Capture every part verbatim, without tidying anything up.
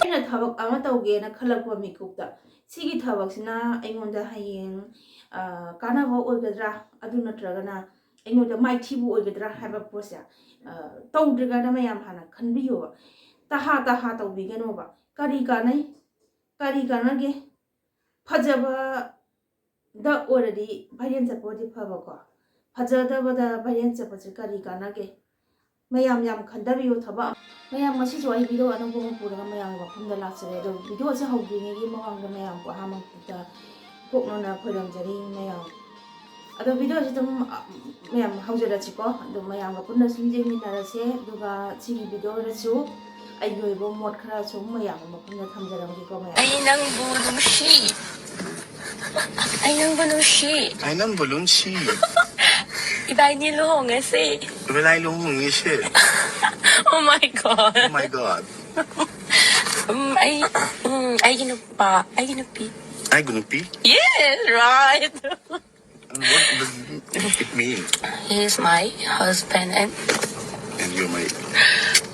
ꯑꯩꯅ ꯊꯕꯛ ꯑꯃ ꯇꯧꯒꯦꯅ ꯈꯜꯂꯛꯄ ꯃꯤꯀꯨꯞꯇ, ꯁꯤꯒꯤ ꯊꯕꯛꯁꯤꯅ ꯑꯩꯉꯣꯟꯗ ꯍꯌꯦꯡ, ꯑ, ꯀꯥꯟꯅꯕ ꯑꯣꯏꯒꯗ꯭ꯔꯥ, ꯑꯗꯨ ꯅꯠꯇ꯭ꯔꯒꯅ ꯑꯩꯉꯣꯟꯗ ꯃꯥꯏꯊꯤꯕ ꯑꯣꯏꯒꯗ꯭ꯔꯥ ꯍꯥꯏꯕ ꯄꯣꯠꯁꯦ, ꯑ, ꯇꯧꯗ꯭ꯔꯤꯉꯩꯗ ꯃꯌꯥꯝ ꯍꯥꯟꯅ ꯈꯟꯕꯤꯌꯣꯕ꯫ ꯇꯍꯥ ꯇꯍꯥ ꯇꯧꯕꯤꯒꯅꯣꯕ꯫ ꯀꯔꯤ ꯀꯥꯟꯅꯩ? ꯀꯔꯤ ꯀꯥꯟꯅꯒꯦ? ꯐꯖꯕꯗ ꯑꯣꯏꯔꯗꯤ viral ꯆꯠꯄ ꯑꯣꯏꯗꯤ ꯐꯕꯀꯣ, ꯐꯖꯗꯕꯗ viral ꯆꯠꯄꯁꯦ ꯀꯔꯤ ꯀꯥꯟꯅꯒꯦ? ꯃꯌꯥꯝ ꯌꯥꯝ ꯈꯟꯊꯕꯤꯌꯨ ꯊꯕꯛ ꯑꯃ꯫ ꯃꯌꯥꯝ, ꯉꯁꯤꯁꯨ ꯑꯩ video ꯑꯅꯧꯕ ꯑꯃ ꯄꯨꯔꯒ ꯃꯌꯥꯝꯒꯤ ꯃꯐꯝꯗ ꯂꯥꯛꯆꯔꯦ꯫ ꯑꯗꯣ video ꯑꯁꯦ ꯍꯧꯗ꯭ꯔꯤꯉꯩꯒꯤ ꯃꯃꯥꯡꯗ ꯃꯌꯥꯝꯕꯨ ꯑꯍꯥꯟꯕꯃꯛꯇ ꯏꯀꯣꯛꯅꯅ ꯈꯣꯏꯔꯝꯖꯔꯤ ꯃꯌꯥꯝ꯫ ꯑꯗꯣ video ꯑꯁꯤ ꯑꯗꯨꯝ, ꯑ, ꯃꯌꯥꯝ ꯍꯧꯖꯔꯁꯤꯀꯣ꯫ ꯑꯗꯣ ꯃꯌꯥꯝꯒ ꯄꯨꯟꯅ ꯁꯨꯝ ꯌꯦꯡꯃꯤꯟꯅꯔꯁꯦ꯫ ꯑꯗꯨꯒ ꯁꯤꯒꯤ video ꯗꯁꯨ ꯑꯩꯒꯤ ꯑꯣꯏꯕ ꯃꯣꯠ ꯈꯔ ꯁꯨꯝ ꯃꯌꯥꯝꯒꯤ ꯃꯐꯝꯗ ꯊꯝꯖꯔꯝꯒꯦꯀꯣ ꯃꯌꯥꯝ꯫ ꯑꯩ ꯅꯪꯕꯨ ꯅꯨꯡꯁꯤ꯫ ꯑꯩ ꯅꯪꯕꯨ ꯅꯨꯡꯁꯤ꯫ ꯑꯩ ꯅꯪꯕꯨ ꯅꯨꯡꯁꯤ꯫ ꯏꯕꯥꯏꯅꯤ ꯂꯨꯍꯣꯡꯉꯁꯤ꯫ ꯏꯕꯥꯏꯅꯤ ꯂꯨꯍꯣꯡꯉꯁꯤ꯫ Oh my God. Oh my God. ꯎꯝ, ꯑꯩ, ꯎꯝ, ꯑꯩꯒꯤ ꯅꯨꯄꯥ, ꯑꯩꯒꯤ ꯅꯨꯄꯤ꯫ ꯑꯩꯒꯤ ꯅꯨꯄꯤ? Yes, right. And what does it mean? He is my husband and And you're my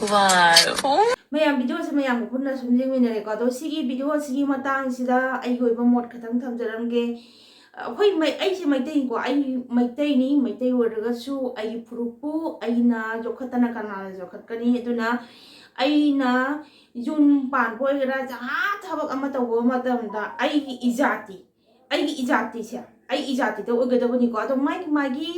Wow. ꯃꯌꯥꯝ, video ꯁꯦ ꯃꯌꯥꯝꯒ ꯄꯨꯟꯅ ꯁꯨꯝ ꯌꯦꯡꯃꯤꯟꯅꯔꯦꯀꯣ꯫ ꯑꯗꯣ ꯁꯤꯒꯤ video ꯁꯤꯒꯤ ꯃꯇꯥꯡꯁꯤꯗ ꯑꯩꯒꯤ ꯑꯣꯏꯕ ꯃꯣꯠ ꯈꯇꯪ ꯊꯝꯖꯔꯝꯒꯦ꯫ ꯑꯩꯈꯣꯏ ꯃꯩ-, ꯑꯩꯁꯦ ꯃꯩꯇꯩꯅꯤꯀꯣ, ꯑꯩ ꯃꯩꯇꯩꯅꯤ꯫ ꯃꯩꯇꯩ ꯑꯣꯏꯔꯒꯁꯨ ꯑꯩꯒꯤ ꯐꯨꯔꯨꯞꯄꯨ ꯑꯩꯅ ꯌꯣꯛꯈꯠꯇꯅ ꯀꯅꯥꯅ ꯌꯣꯛꯈꯠꯀꯅꯤ? ꯑꯗꯨꯅ ꯑꯩꯅ ꯌꯨꯝ ꯄꯥꯟꯕ ꯑꯣꯏꯒꯦꯔꯥ, ꯖꯍꯥ ꯊꯕꯛ ꯑꯃ ꯇꯧꯕ ꯃꯇꯝꯗ ꯑꯩꯒꯤ ꯏꯖꯥꯇꯤ, ꯑꯩꯒꯤ ꯏꯖꯥꯇꯤꯁꯦ, ꯑꯩ ꯏꯖꯥꯇꯤꯗ ꯑꯣꯏꯒꯗꯕꯅꯤꯀꯣ꯫ ꯑꯗꯣ ꯃꯥꯒꯤ, ꯃꯥꯒꯤ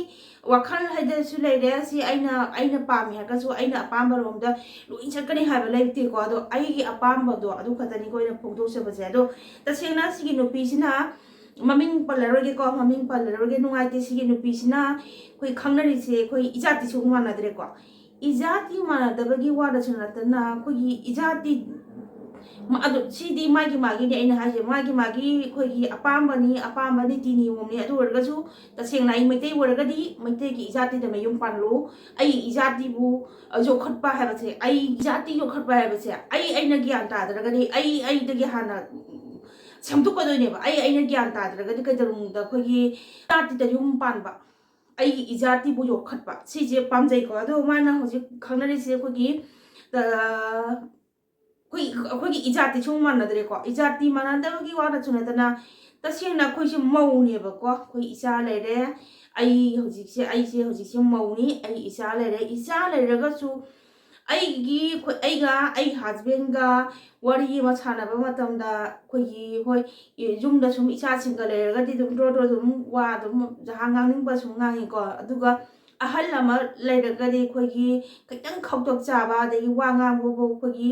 ꯋꯥꯈꯜ ꯍꯥꯏꯗꯅꯁꯨ ꯂꯩꯔꯦ꯫ ꯁꯤ ꯑꯩꯅ, ꯑꯩꯅ ꯄꯥꯝꯃꯤ ꯍꯥꯏꯔꯒꯁꯨ ꯑꯩꯅ ꯑꯄꯥꯝꯕ ꯔꯣꯝꯗ ꯂꯣꯏ ꯆꯠꯀꯅꯤ ꯍꯥꯏꯕ ꯂꯩꯇꯦꯀꯣ꯫ ꯑꯗꯣ ꯑꯩꯒꯤ ꯑꯄꯥꯝꯕꯗꯣ ꯑꯗꯨ ꯈꯛꯇꯅꯤꯀꯣ ꯑꯩꯅ ꯐꯣꯡꯗꯣꯛꯆꯕꯁꯦ꯫ ꯑꯗꯣ ꯇꯁꯦꯡꯅ ꯁꯤꯒꯤ ꯅꯨꯄꯤꯁꯤꯅ, ꯃꯃꯤꯡ ꯄꯜꯂꯔꯣꯏꯒꯦꯀꯣ, ꯃꯃꯤꯡ ꯄꯜꯂꯔꯣꯏꯒꯦ, ꯅꯨꯡꯉꯥꯏꯇꯦ꯫ ꯁꯤꯒꯤ ꯅꯨꯄꯤꯁꯤꯅ ꯑꯩꯈꯣꯏ ꯈꯪꯅꯔꯤꯁꯦ ꯑꯩꯈꯣꯏ ꯏꯖꯥꯇꯤꯁꯨ ꯃꯥꯟꯅꯗ꯭ꯔꯦꯀꯣ꯫ ꯏꯖꯥꯇꯤ ꯃꯥꯟꯅꯗꯕꯒꯤ ꯋꯥꯗꯁꯨ ꯅꯠꯇꯅ ꯑꯩꯈꯣꯏꯒꯤ ꯏꯖꯥꯇꯤ ꯃ-, ꯑꯗꯨ ꯁꯤꯗꯤ ꯃꯥꯒꯤ ꯃꯥꯒꯤꯅꯤ ꯑꯩꯅ ꯍꯥꯏꯁꯦ, ꯃꯥꯒꯤ ꯃꯥꯒꯤ ꯑꯩꯈꯣꯏꯒꯤ ꯑꯄꯥꯝꯕꯅꯤ, ꯑꯄꯥꯝꯕ ꯅꯤꯇꯤ ꯅꯤꯌꯣꯝꯅꯤ꯫ ꯑꯗꯨ ꯑꯣꯏꯔꯒꯁꯨ ꯇꯁꯦꯡꯅ ꯑꯩ ꯃꯩꯇꯩ ꯑꯣꯏꯔꯒꯗꯤ ꯃꯩꯇꯩꯒꯤ ꯏꯖꯥꯇꯤꯗ ꯃꯌꯨꯝ ꯄꯥꯜꯂꯨ꯫ ꯑꯩ ꯏꯖꯥꯇꯤꯕꯨ, ꯑ, ꯌꯣꯛꯈꯠꯄ ꯍꯥꯏꯕꯁꯦ, ꯑꯩ ꯏꯖꯥꯇꯤ ꯌꯣꯛꯈꯠꯄ ꯍꯥꯏꯕꯁꯦ ꯑꯩ ꯑꯩꯅ ꯒ꯭ꯌꯥꯟ ꯇꯥꯗ꯭ꯔꯒꯗꯤ ꯑꯩ ꯑꯩꯗꯒꯤ ꯍꯥꯟꯅ ꯁꯦꯝꯗꯣꯛꯀꯗꯣꯏꯅꯦꯕ꯫ ꯑꯩ ꯑꯩꯅ ꯒ꯭ꯌꯥꯟ ꯇꯥꯗ꯭ꯔꯒꯗꯤ ꯀꯩꯗꯧꯅꯨꯡꯗ ꯑꯩꯈꯣꯏꯒꯤ ꯏꯖꯥꯇꯤꯗ ꯌꯨꯝ ꯄꯥꯟꯕ, ꯑꯩꯒꯤ ꯏꯖꯥꯇꯤꯕꯨ ꯌꯣꯛꯈꯠꯄ, ꯁꯤꯁꯦ ꯄꯥꯝꯖꯩꯀꯣ꯫ ꯑꯗꯣ ꯃꯥꯅ ꯍꯧꯖꯤꯛ ꯈꯪꯅꯔꯤꯁꯦ ꯑꯩꯈꯣꯏꯒꯤ, ꯑ, ꯑꯩꯈꯣꯏ ꯑꯩꯈꯣꯏꯒꯤ ꯏꯖꯥꯇꯤꯁꯨ ꯃꯥꯟꯅꯗ꯭ꯔꯦꯀꯣ꯫ ꯏꯖꯥꯇꯤ ꯃꯥꯟꯅꯗꯕꯒꯤ ꯋꯥꯗꯁꯨ ꯅꯠꯇꯅ, ꯇꯁꯦꯡꯅ ꯑꯩꯈꯣꯏꯁꯦ ꯃꯧꯅꯦꯕꯀꯣ꯫ ꯑꯩꯈꯣꯏ ꯏꯆꯥ ꯂꯩꯔꯦ꯫ ꯑꯩ ꯍꯧꯖꯤꯛꯁꯦ ꯑꯩꯁꯦ ꯍꯧꯖꯤꯛꯁꯦ ꯃꯧꯅꯤ꯫ ꯑꯩ ꯏꯆꯥ ꯂꯩꯔꯦ꯫ ꯏꯆꯥ ꯂꯩꯔꯒꯁꯨ ꯑꯩꯒꯤ ꯑꯩꯒ ꯑꯩ ꯍꯁꯕꯦꯟꯒ ꯋꯥꯔꯤ ꯑꯃ ꯁꯥꯟꯅꯕ ꯃꯇꯝꯗ, ꯑꯩꯈꯣꯏꯒꯤ, ꯍꯣꯏ, ꯌꯨꯝꯗ ꯁꯨꯝ ꯏꯆꯥꯁꯤꯡꯒ ꯂꯩꯔꯒꯗꯤ ꯑꯗꯨꯝ ꯗ꯭ꯔꯣ ꯗ꯭ꯔꯣ ꯑꯗꯨꯝ ꯋꯥ ꯑꯗꯨꯝ ꯖꯍꯥ ꯉꯥꯡꯅꯤꯡꯕ ꯁꯨꯝ ꯉꯥꯡꯉꯤꯀꯣ꯫ ꯑꯗꯨꯒ ꯑꯍꯜ ꯑꯃ ꯂꯩꯔꯒꯗꯤ ꯑꯩꯈꯣꯏꯒꯤ ꯈꯤꯇꯪ ꯈꯧꯇꯛ ꯆꯥꯕ, ꯑꯗꯒꯤ ꯋꯥ ꯉꯥꯡꯕꯕꯨ ꯑꯩꯈꯣꯏꯒꯤ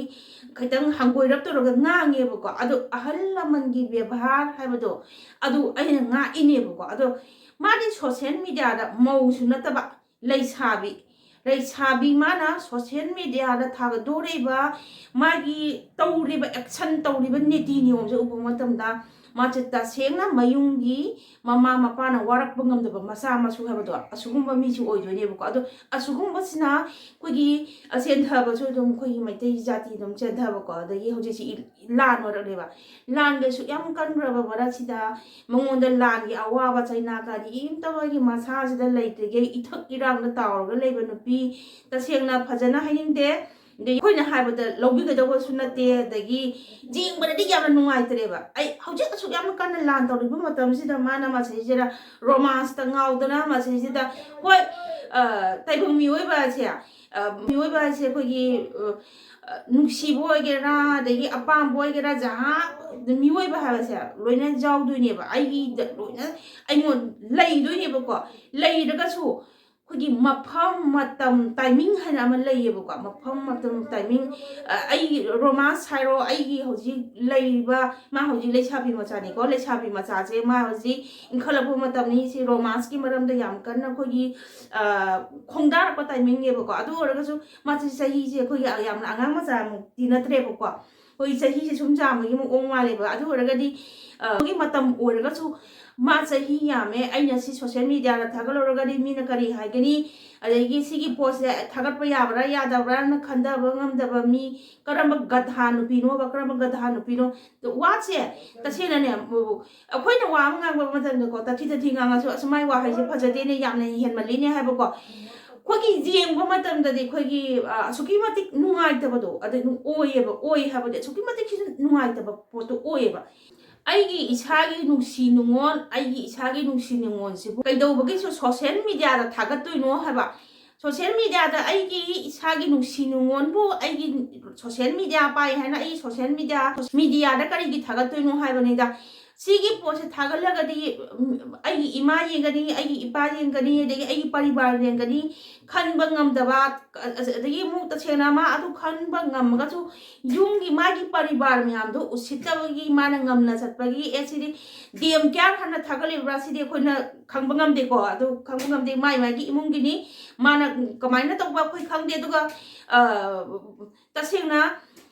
ꯈꯤꯇꯪ ꯍꯪꯒꯣꯏꯔꯞ ꯇꯧꯔꯒ ꯉꯥꯡꯉꯦꯕꯀꯣ꯫ ꯑꯗꯣ ꯑꯍꯜ ꯂꯃꯟꯒꯤ ꯕꯦꯕꯥꯔ ꯍꯥꯏꯕꯗꯣ, ꯑꯗꯨ ꯑꯩꯅ ꯉꯥꯛꯏꯅꯦꯕꯀꯣ꯫ ꯑꯗꯣ ꯃꯥꯗꯤ ꯁꯣꯁꯦꯜ ꯃꯦꯗꯤꯌꯥꯗ ꯃꯧꯁꯨ ꯅꯠꯇꯕ, ꯂꯩꯁꯥꯕꯤ, ꯂꯩꯁꯥꯕꯤ ꯃꯥꯅ ꯁꯣꯁꯦꯜ ꯃꯦꯗꯤꯌꯥꯗ ꯊꯥꯒꯠꯇꯣꯔꯤꯕ, ꯃꯥꯒꯤ ꯇꯧꯔꯤꯕ ꯑꯦꯛꯁꯟ, ꯇꯧꯔꯤꯕ ꯅꯤꯇꯤ ꯅꯤꯌꯣꯝꯁꯦ ꯎꯕ ꯃꯇꯝꯗ, ꯃꯥꯁꯦ ꯇꯁꯦꯡꯅ ꯃꯌꯨꯝꯒꯤ ꯃꯃꯥ ꯃꯄꯥꯅ ꯋꯥꯔꯛꯄ ꯉꯝꯗꯕ ꯃꯆꯥ ꯃꯁꯨ ꯍꯥꯏꯕꯗꯣ, ꯑꯁꯤꯒꯨꯝꯕ ꯃꯤꯁꯨ ꯑꯣꯏꯗꯣꯏꯅꯦꯕꯀꯣ꯫ ꯑꯗꯣ ꯑꯁꯤꯒꯨꯝꯕꯁꯤꯅ ꯑꯩꯈꯣꯏꯒꯤ ꯆꯦꯟꯊꯕꯁꯨ ꯑꯗꯨꯝ, ꯑꯩꯈꯣꯏꯒꯤ ꯃꯩꯇꯩ ꯖꯥꯇꯤ ꯑꯗꯨꯝ ꯆꯦꯟꯊꯕꯀꯣ꯫ ꯑꯗꯒꯤ ꯍꯧꯖꯤꯛꯁꯤ ꯏ- ꯂꯥꯟ ꯑꯣꯏꯔꯛꯂꯦꯕ꯫ ꯂꯥꯟꯒꯁꯨ ꯌꯥꯝ ꯀꯟꯈ꯭ꯔꯕ ꯃꯔꯛꯁꯤꯗ, ꯃꯉꯣꯟꯗ ꯂꯥꯟꯒꯤ ꯑꯋꯥꯕ ꯆꯩꯅꯥ ꯀꯔꯤꯝꯇ ꯃꯥꯒꯤ ꯃꯁꯥꯁꯤꯗ ꯂꯩꯇ꯭ꯔꯤꯉꯩ, ꯏꯊꯛ ꯏꯔꯥꯡꯗ ꯇꯥꯎꯔꯒ ꯂꯩꯕ ꯅꯨꯄꯤ, ꯇꯁꯦꯡꯅ ꯐꯖꯅ ꯍꯥꯏꯅꯤꯡꯗꯦ꯫ ꯑꯗꯒꯤ ꯑꯩꯈꯣꯏꯅ ꯍꯥꯏꯕꯗ ꯂꯧꯕꯤꯒꯗꯧꯕꯁꯨ ꯅꯠꯇꯦ꯫ ꯑꯗꯒꯤ ꯌꯦꯡꯕꯗꯗꯤ ꯌꯥꯝꯅ ꯅꯨꯡꯉꯥꯏꯇ꯭ꯔꯦꯕ꯫ ꯑꯩ ꯍꯧꯖꯤꯛ ꯑꯁꯨꯛ ꯌꯥꯝꯅ ꯀꯟꯅ ꯂꯥꯟ ꯇꯧꯔꯤꯕ ꯃꯇꯝꯁꯤꯗ ꯃꯥꯅ ꯃꯁꯤꯁꯤꯗ ꯔꯣꯃꯥꯟꯁꯇ ꯉꯥꯎꯗꯅ ꯃꯁꯤꯁꯤꯗ, ꯍꯣꯏ, ꯑ, ꯇꯥꯏꯕꯪ ꯃꯤꯑꯣꯏꯕ ꯑꯁꯦ, ꯑ, ꯃꯤꯑꯣꯏꯕ ꯑꯁꯦ ꯑꯩꯈꯣꯏꯒꯤ, ꯑ, ꯑ, ꯅꯨꯡꯁꯤꯕ ꯑꯣꯏꯒꯦꯔꯥ, ꯑꯗꯒꯤ ꯑꯄꯥꯝꯕ ꯑꯣꯏꯒꯦꯔꯥ, ꯖꯍꯥ ꯃꯤꯑꯣꯏꯕ ꯍꯥꯏꯕꯁꯦ ꯂꯣꯏꯅ ꯌꯥꯎꯗꯣꯏꯅꯦꯕ꯫ ꯑꯩꯒꯤꯗ ꯂꯣꯏꯅ ꯑꯩꯉꯣꯟ ꯂꯩꯗꯣꯏꯅꯦꯕꯀꯣ꯫ ꯂꯩꯔꯒꯁꯨ ꯑꯩꯈꯣꯏꯒꯤ ꯃꯐꯝ, ꯃꯇꯝ, ꯇꯥꯏꯃꯤꯡ ꯍꯥꯏꯅ ꯑꯃ ꯂꯩꯌꯦꯕꯀꯣ꯫ ꯃꯐꯝ, ꯃꯇꯝ, ꯇꯥꯏꯃꯤꯡ, ꯑ, ꯑꯩꯒꯤ ꯔꯣꯃꯥꯟꯁ ꯍꯥꯏꯔꯣ, ꯑꯩꯒꯤ ꯍꯧꯖꯤꯛ ꯂꯩꯔꯤꯕ, ꯃꯥ ꯍꯧꯖꯤꯛ ꯂꯩꯁꯥꯕꯤ ꯃꯆꯥꯅꯤꯀꯣ꯫ ꯂꯩꯁꯥꯕꯤ ꯃꯆꯥꯁꯦ ꯃꯥ ꯍꯧꯖꯤꯛ ꯏꯟꯈꯠꯂꯛꯄ ꯃꯇꯝꯅꯤ꯫ ꯁꯤ ꯔꯣꯃꯥꯟꯁꯀꯤ ꯃꯔꯝꯗ ꯌꯥꯝ ꯀꯟꯅ ꯑꯩꯈꯣꯏꯒꯤ, ꯑ, ꯈꯣꯡꯗꯥꯔꯛꯄ ꯇꯥꯏꯃꯤꯡꯅꯦꯕꯀꯣ꯫ ꯑꯗꯨ ꯑꯣꯏꯔꯒꯁꯨ ꯃꯥꯁꯦ ꯆꯍꯤꯁꯦ ꯑꯩꯈꯣꯏꯒꯤ ꯌꯥꯝꯅ ꯑꯉꯥꯡ ꯃꯆꯥꯃꯨꯛꯇꯤ ꯅꯠꯇ꯭ꯔꯦꯕꯀꯣ꯫ ꯑꯩꯈꯣꯏ ꯆꯍꯤꯁꯦ ꯁꯨꯝ ꯌꯥꯝꯕꯒꯤ ꯃꯑꯣꯡ ꯃꯥꯜꯂꯦꯕ꯫ ꯑꯗꯨ ꯑꯣꯏꯔꯒꯗꯤ, ꯑ, ꯃꯇꯝ ꯑꯣꯏꯔꯒꯁꯨ ꯃꯥ ꯆꯍꯤ ꯌꯥꯝꯃꯦ, ꯑꯩꯅ ꯁꯤ ꯁꯣꯁꯦꯜ ꯃꯦꯗꯤꯌꯥꯗ ꯊꯥꯒꯠꯂꯨꯔꯒꯗꯤ ꯃꯤꯅ ꯀꯔꯤ ꯍꯥꯏꯒꯅꯤ, ꯑꯗꯒꯤ ꯁꯤꯒꯤ ꯄꯣꯠꯁꯦ ꯊꯥꯒꯠꯄ ꯌꯥꯕ꯭ꯔꯥ ꯌꯥꯗꯕ꯭ꯔꯥꯅ ꯈꯟꯊꯕ ꯉꯝꯗꯕ ꯃꯤ, ꯀꯔꯝꯕ ꯒꯙꯥ ꯅꯨꯄꯤꯅꯣꯕ, ꯀꯔꯝꯕ ꯒꯙꯥ ꯅꯨꯄꯤꯅꯣ? ꯋꯥꯁꯦ ꯇꯁꯦꯡꯅꯅꯦ, ꯑꯩꯈꯣꯏꯅ ꯋꯥ ꯑꯃ ꯉꯥꯡꯕ ꯃꯇꯝꯗꯀꯣ, ꯇꯥꯊꯤ ꯇꯥꯊꯤ ꯉꯥꯡꯉꯁꯨ, "ꯑꯁ, ꯃꯥꯏ ꯋꯥꯍꯩꯁꯦ ꯐꯖꯗꯦꯅꯦ, ꯌꯥꯝꯅ ꯍꯦꯟꯃꯜꯂꯤꯅꯦ" ꯍꯥꯏꯕꯀꯣ꯫ ꯑꯩꯈꯣꯏꯒꯤ ꯌꯦꯡꯕ ꯃꯇꯝꯗꯗꯤ ꯑꯩꯈꯣꯏꯒꯤ ꯑ, ꯑꯁꯨꯛꯀꯤ ꯃꯇꯤꯛ ꯅꯨꯡꯉꯥꯏꯇꯕꯗꯣ ꯑꯗꯨ ꯑꯗꯨꯝ ꯑꯣꯏꯌꯦꯕ꯫ ꯑꯣꯏ ꯍꯥꯏꯕꯗꯤ ꯑꯁꯨꯛꯀꯤ ꯃꯇꯤꯛ ꯁꯤꯁꯨ ꯅꯨꯡꯉꯥꯏꯇꯕ ꯄꯣꯠꯇꯣ ꯑꯣꯏꯌꯦꯕ꯫ ꯑꯩꯒꯤ ꯏꯁꯥꯒꯤ ꯅꯨꯡꯁꯤ ꯅꯨꯡꯉꯣꯟ ꯑꯩꯒꯤ ꯏꯁꯥꯒꯤ ꯅꯨꯡꯁꯤ ꯅꯨꯡꯉꯣꯟꯁꯤꯕꯨ ꯀꯩꯗꯧꯕꯒꯤꯁꯨ ꯁꯣꯁꯦꯜ ꯃꯦꯗꯤꯌꯥꯗ ꯊꯥꯒꯠꯇꯣꯏꯅꯣ ꯍꯥꯏꯕ꯫ ꯁꯣꯁꯦꯜ ꯃꯦꯗꯤꯌꯥꯗ ꯑꯩꯒꯤ ꯏꯁꯥꯒꯤ ꯅꯨꯡꯁꯤ ꯅꯨꯡꯉꯣꯟꯕꯨ ꯑꯩꯒꯤ ꯁꯣꯁꯦꯜ ꯃꯦꯗꯤꯌꯥ ꯄꯥꯏ ꯍꯥꯏꯅ ꯑꯩ ꯁꯣꯁꯦꯜ ꯃꯦꯗꯤꯌꯥ ꯃꯦꯗꯤꯌꯥꯗ ꯀꯔꯤꯒꯤ ꯊꯥꯒꯠꯇꯣꯏꯅꯣ ꯍꯥꯏꯕꯅꯤꯗ꯫ ꯁꯤꯒꯤ ꯄꯣꯠꯁꯦ ꯊꯥꯒꯠꯂꯒꯗꯤ ꯎꯝ, ꯑꯩꯒꯤ ꯏꯃꯥ ꯌꯦꯡꯒꯅꯤ, ꯑꯩꯒꯤ ꯏꯄꯥ ꯌꯦꯡꯒꯅꯤ, ꯑꯗꯒꯤ ꯑꯩꯒꯤ ꯄꯔꯤꯕꯥꯔ ꯌꯦꯡꯒꯅꯤ ꯈꯟꯕ ꯉꯝꯗꯕ꯫ ꯑ- ꯑꯗꯒꯤ ꯑꯃꯨꯛ ꯇꯁꯦꯡꯅ ꯃꯥ ꯑꯗꯨ ꯈꯟꯕ ꯉꯝꯃꯒꯁꯨ ꯌꯨꯝꯒꯤ ꯃꯥꯒꯤ ꯄꯔꯤꯕꯥꯔ ꯃꯌꯥꯝꯗꯣ ꯎꯁꯤꯠꯇꯕꯒꯤ ꯃꯥꯅ ꯉꯝꯅ ꯆꯠꯄꯒꯤ ꯑꯦ ꯁꯤꯗꯤ ꯗꯦꯝ ꯀꯌꯥ ꯍꯥꯟꯅ ꯊꯥꯒꯠꯂꯤꯕ꯭ꯔꯥ ꯁꯤꯗꯤ ꯑꯩꯈꯣꯏꯅ ꯈꯪꯕ ꯉꯝꯗꯦꯀꯣ꯫ ꯑꯗꯨ ꯈꯪꯕ ꯉꯝꯗꯦ, ꯃꯥꯏ ꯃꯥꯒꯤ ꯏꯃꯨꯡꯒꯤꯅꯤ꯫ ꯃꯥꯅ ꯀꯃꯥꯏꯅ ꯇꯧꯕ ꯑꯩꯈꯣꯏ ꯈꯪꯗꯦ꯫ ꯑꯗꯨꯒ ꯑ, ꯇꯁꯦꯡꯅ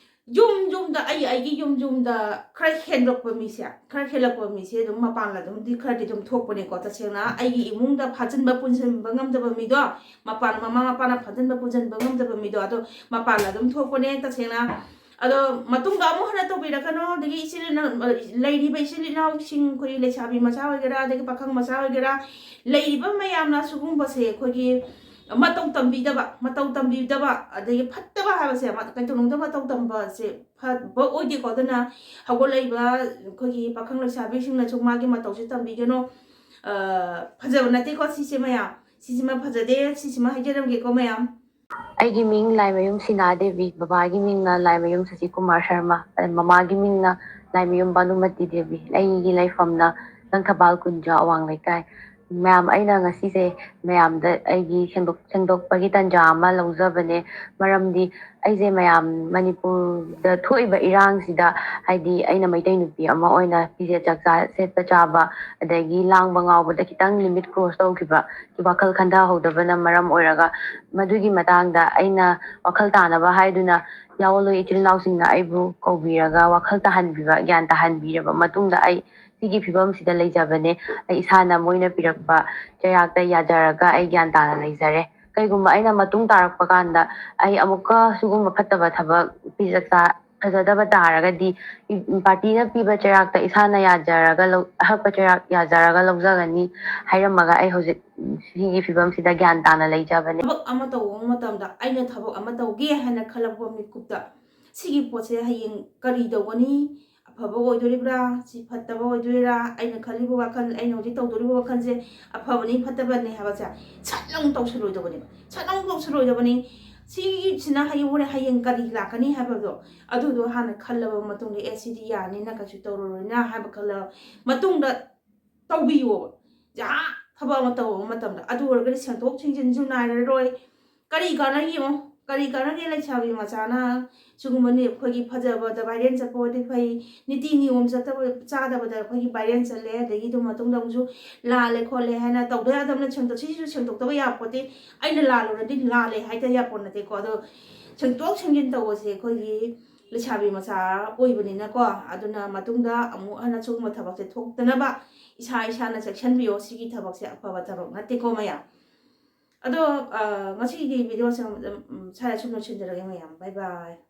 ꯌꯨꯝ ꯌꯨꯝꯗ ꯑꯩ ꯑꯩꯒꯤ ꯌꯨꯝ ꯌꯨꯝꯗ ꯈꯔ ꯍꯦꯟꯗꯣꯛꯄ ꯃꯤꯁꯦ ꯈꯔ ꯍꯦꯜꯂꯛꯄ ꯃꯤꯁꯦ ꯑꯗꯨꯝ ꯃꯄꯥꯟ ꯑꯗꯨꯝꯗꯤ ꯈꯔꯗꯤ ꯑꯗꯨꯝ ꯊꯣꯛꯄꯅꯦꯀꯣ꯫ ꯇꯁꯦꯡꯅ ꯑꯩꯒꯤ ꯏꯃꯨꯡꯗ ꯐꯥꯖꯤꯟꯕ ꯄꯨꯟꯁꯤꯟꯕ ꯉꯝꯗꯕ ꯃꯤꯗꯣ ꯃꯄꯥꯟ ꯃꯃꯥ ꯃꯄꯥꯅ ꯐꯥꯖꯤꯟꯕ ꯄꯨꯟꯁꯤꯟꯕ ꯉꯝꯗꯕ ꯃꯤꯗꯣ ꯑꯗꯣ ꯃꯄꯥꯟ ꯑꯗꯨꯝ ꯊꯣꯛꯄꯅꯦ꯫ ꯇꯁꯦꯡꯅ ꯑꯗꯣ ꯃꯇꯨꯡꯗ ꯑꯃꯨꯛ ꯍꯟꯅ ꯇꯧꯕꯤꯔꯛꯀꯅꯣ꯫ ꯑꯗꯒꯤ ꯏꯆꯤꯜ ꯏꯅꯥꯎ ꯂꯩꯔꯤꯕ ꯏꯆꯤꯜ ꯏꯅꯥꯎꯁꯤꯡ ꯑꯩꯈꯣꯏ ꯂꯩꯁꯥꯕꯤ ꯃꯆꯥ ꯑꯣꯏꯒꯦꯔꯥ ꯑꯗꯒꯤ ꯄꯥꯈꯪ ꯃꯆꯥ ꯑꯣꯏꯒꯦꯔꯥ ꯂꯩꯔꯤꯕ ꯃꯌꯥꯝꯅ ꯁꯤꯒꯨꯝꯕꯁꯦ ꯑꯩꯈꯣꯏꯒꯤ ꯃꯇꯧ ꯇꯝꯕꯤꯗꯕ ꯃꯇꯧ ꯇꯝꯕꯤꯗꯕ ꯑꯗꯒꯤ ꯐꯠꯇꯕ ꯍꯥꯏꯕꯁꯦ ꯀꯩꯗꯧꯅꯨꯡꯗ ꯃꯇꯧ ꯇꯝꯕꯁꯦ ꯐꯕ ꯑꯣꯏꯗꯦꯀꯣ꯫ ꯑꯗꯨꯅ ꯍꯧꯒꯠꯂꯛꯏꯕ ꯑꯩꯈꯣꯏꯒꯤ ꯄꯥꯈꯪ ꯂꯩꯁꯥꯕꯤꯁꯤꯡꯅꯁꯨ ꯃꯥꯒꯤ ꯃꯇꯧꯁꯦ ꯇꯝꯕꯤꯒꯅꯨ꯫ ꯐꯖꯕ ꯅꯠꯇꯦꯀꯣ ꯁꯤꯁꯦ ꯃꯌꯥꯝ꯫ ꯁꯤꯁꯤꯃ ꯐꯖꯗꯦ꯫ ꯁꯤꯁꯤꯃ ꯍꯥꯏꯖꯔꯝꯒꯦꯀꯣ ꯃꯌꯥꯝ꯫ ꯑꯩꯒꯤ ꯃꯤꯡ ꯂꯥꯏꯃꯌꯨꯝ ꯁꯤꯅꯥ ꯗꯦꯕꯤ, ꯕꯕꯥꯒꯤ ꯃꯤꯡꯅ ꯂꯥꯏꯃꯌꯨꯝ ꯁꯁꯤ ꯀꯨꯃꯥꯔ ꯁꯔꯃ, ꯃꯃꯥꯒꯤ ꯃꯤꯡꯅ ꯂꯥꯏꯃꯌꯨꯝ ꯚꯥꯅꯨꯃꯇꯤ ꯗꯦꯕꯤ꯫ ꯑꯩꯒꯤ ꯂꯩꯐꯝꯅ ꯂꯪꯊꯕꯥꯜ ꯀꯨꯟꯖ ꯑꯋꯥꯡ ꯂꯩꯀꯥꯏ꯫ ꯃꯌꯥꯝ, ꯑꯩꯅ ꯉꯁꯤꯁꯦ ꯃꯌꯥꯝꯗ ꯑꯩꯒꯤ ꯁꯦꯡꯗꯣꯛ ꯁꯦꯡꯗꯣꯛꯄꯒꯤ ꯇꯥꯟꯖꯥ ꯑꯃ ꯂꯧꯖꯕꯅꯦ꯫ ꯃꯔꯝꯗꯤ ꯑꯩꯁꯦ ꯃꯌꯥꯝ ꯃꯅꯤꯄꯨꯔꯗ ꯊꯣꯛꯏꯕ ꯏꯔꯥꯡꯁꯤꯗ, ꯍꯥꯏꯗꯤ ꯑꯩꯅ ꯃꯩꯇꯩ ꯅꯨꯄꯤ ꯑꯃ ꯑꯣꯏꯅ ꯐꯤꯖꯦꯠ ꯆꯥꯛꯆꯥ ꯁꯦꯠꯄ ꯆꯥꯕ ꯑꯗꯒꯤ ꯂꯥꯡꯕ ꯉꯥꯎꯕꯗ ꯈꯤꯇꯪ limit cross ꯇꯧꯈꯤꯕ, ꯋꯥꯈꯜ ꯈꯟꯊꯍꯧꯗꯕꯅ ꯃꯔꯝ ꯑꯣꯏꯔꯒ ꯃꯗꯨꯒꯤ ꯃꯇꯥꯡꯗ ꯑꯩꯅ ꯋꯥꯈꯜ ꯇꯥꯅꯕ ꯍꯥꯏꯗꯨꯅ ꯌꯥꯑꯣꯟꯂꯣꯏ ꯏꯆꯤꯜ ꯏꯅꯥꯎꯁꯤꯡꯅ ꯑꯩꯕꯨ ꯀꯧꯕꯤꯔꯒ ꯋꯥꯈꯜ ꯇꯥꯍꯟꯕꯤꯕ, ꯒ꯭ꯌꯥꯟ ꯇꯥꯍꯟꯕꯤꯔꯕ ꯃꯇꯨꯡꯗ ꯑꯩ ꯁꯤꯒꯤ ꯐꯤꯕꯝꯁꯤꯗ ꯂꯩꯖꯕꯅꯦ꯫ ꯑꯩ ꯏꯁꯥꯅ ꯃꯣꯏꯅ ꯄꯤꯔꯛꯄ ꯆꯩꯔꯥꯛꯇ ꯌꯥꯖꯔꯒ ꯑꯩ ꯒ꯭ꯌꯥꯟ ꯇꯥꯅ ꯂꯩꯖꯔꯦ꯫ ꯀꯩꯒꯨꯝꯕ ꯑꯩꯅ ꯃꯇꯨꯡ ꯇꯥꯔꯛꯄ ꯀꯥꯟꯗ ꯑꯩ ꯑꯃꯨꯛꯀ ꯁꯤꯒꯨꯝꯕ ꯐꯠꯇꯕ ꯊꯕꯛ ꯐꯤꯖꯦꯠ ꯆꯥꯛꯆꯥ ꯐꯖꯗꯕ ꯇꯥꯔꯒꯗꯤ ꯄꯥꯔꯇꯤꯅ ꯄꯤꯕ ꯆꯩꯔꯥꯛꯇ ꯏꯁꯥꯅ ꯌꯥꯖꯔꯒ ꯂꯧ-, ꯑꯍꯛꯄ ꯆꯩꯔꯥꯛ ꯌꯥꯖꯔꯒ ꯂꯧꯖꯒꯅꯤ ꯍꯥꯏꯔꯝꯃꯒ ꯑꯩ ꯍꯧꯖꯤꯛ ꯁꯤꯒꯤ ꯐꯤꯕꯝꯁꯤꯗ ꯒ꯭ꯌꯥꯟ ꯇꯥꯅ ꯂꯩꯖꯕꯅꯦ꯫ ꯊꯕꯛ ꯑꯃ ꯇꯧꯕ ꯃꯇꯝꯗ ꯑꯩꯅ ꯊꯕꯛ ꯑꯃ ꯇꯧꯒꯦ ꯍꯥꯏꯅ ꯈꯜꯂꯛꯄ ꯃꯤꯀꯨꯞꯇ ꯁꯤꯒꯤ ꯄꯣꯠꯁꯦ ꯍꯌꯦꯡ ꯀꯔꯤ ꯇꯧꯒꯅꯤ, ꯑꯐꯕ ꯑꯣꯏꯗꯣꯔꯤꯕ꯭ꯔꯥ, ꯁꯤ ꯐꯠꯇꯕ ꯑꯣꯏꯗꯣꯏꯔꯥ, ꯑꯩꯅ ꯈꯜꯂꯤꯕ ꯋꯥꯈꯜ, ꯑꯩꯅ ꯍꯧꯖꯤꯛ ꯇꯧꯗꯣꯔꯤꯕ ꯋꯥꯈꯜꯁꯦ ꯑꯐꯕꯅꯤ ꯐꯠꯇꯕꯅꯤ ꯍꯥꯏꯕꯁꯦ ꯁꯠ ꯂꯥꯎ ꯇꯧꯁꯜꯂꯣꯏꯗꯕꯅꯦꯕ, ꯁꯠ ꯂꯥꯎ ꯇꯧꯁꯜꯂꯣꯏꯗꯕꯅꯤ꯫ ꯁꯤꯁꯤꯅ ꯍꯌꯦꯡ ꯍꯣꯔꯦꯟ ꯍꯌꯦꯡ ꯀꯔꯤ ꯂꯥꯛꯀꯅꯤ ꯍꯥꯏꯕꯗꯣ ꯑꯗꯨꯗꯣ ꯍꯥꯟꯅ ꯈꯜꯂꯕ ꯃꯇꯨꯡꯗ, "ꯑꯦ, ꯁꯤꯗꯤ ꯌꯥꯅꯤꯅ ꯀꯩꯁꯨ ꯇꯧꯔꯔꯣꯏꯅ" ꯍꯥꯏꯕ ꯈꯜꯂꯕ ꯃꯇꯨꯡꯗ ꯇꯧꯕꯤꯌꯣꯕ꯫ ꯖꯍꯥ ꯊꯕꯛ ꯑꯃ ꯇꯧꯕ ꯃꯇꯝꯗ꯫ ꯑꯗꯨ ꯑꯣꯏꯔꯒꯗꯤ ꯁꯦꯡꯗꯣꯛ ꯁꯦꯡꯖꯤꯟꯁꯨ ꯅꯥꯏꯔꯔꯣꯏ꯫ ꯀꯔꯤ ꯀꯥꯟꯅꯒꯦ ꯌꯦꯡꯉꯣ, ꯀꯔꯤ ꯀꯥꯟꯅꯒꯦ? ꯂꯩꯁꯥꯕꯤ ꯃꯆꯥꯅ ꯁꯤꯒꯨꯝꯕꯅꯤ ꯑꯩꯈꯣꯏꯒꯤ ꯐꯖꯕꯗ viral ꯆꯠꯄ ꯑꯣꯏꯔꯗꯤ ꯐꯩ, ꯅꯤꯇꯤ ꯅꯤꯌꯣꯝ ꯆꯠꯇꯕ, ꯆꯥꯗꯕꯗ ꯑꯩꯈꯣꯏꯒꯤ viral ꯆꯠꯂꯦ, ꯑꯗꯒꯤ ꯑꯗꯨ ꯃꯇꯨꯡꯗ ꯑꯃꯨꯛꯁꯨ ꯂꯥꯜꯂꯦ ꯈꯣꯠꯂꯦ ꯍꯥꯏꯅ ꯇꯧꯗ ꯌꯥꯗꯕꯅ ꯁꯦꯡꯗꯣꯛ-, ꯁꯤꯁꯨ ꯁꯦꯡꯗꯣꯛꯇꯕ ꯌꯥꯄꯣꯠꯇꯦ꯫ ꯑꯩꯅ ꯂꯥꯜꯂꯨꯔꯗꯤ ꯂꯥꯜꯂꯦ ꯍꯥꯏꯗ ꯌꯥꯄꯣꯠ ꯅꯠꯇꯦꯀꯣ꯫ ꯑꯗꯣ ꯁꯦꯡꯗꯣꯛ ꯁꯦꯡꯖꯤꯟ ꯇꯧꯕꯁꯦ ꯑꯩꯈꯣꯏꯒꯤ ꯂꯩꯁꯥꯕꯤ ꯃꯆꯥ ꯑꯣꯏꯕꯅꯤꯅꯀꯣ, ꯑꯗꯨꯅ ꯃꯇꯨꯡꯗ ꯑꯃꯨꯛ ꯍꯟꯅ ꯁꯤꯒꯨꯝꯕ ꯊꯕꯛꯁꯦ ꯊꯣꯛꯇꯅꯕ ꯏꯁꯥ ꯏꯁꯥꯅ ꯆꯦꯛꯁꯤꯟꯕꯤꯌꯣ꯫ ꯁꯤꯒꯤ ꯊꯕꯛꯁꯦ ꯑꯐꯕ ꯊꯕꯛ ꯅꯠꯇꯦꯀꯣ ꯃꯌꯥꯝ꯫ ꯑꯗꯣ, ꯑ, ꯉꯁꯤꯒꯤ video ꯁꯦ, ꯎꯝ, ꯁ꯭ꯋꯥꯏꯗ ꯁꯨꯝ ꯂꯣꯏꯁꯤꯟꯖꯔꯒꯦ ꯃꯌꯥꯝ꯫ Bye bye꯫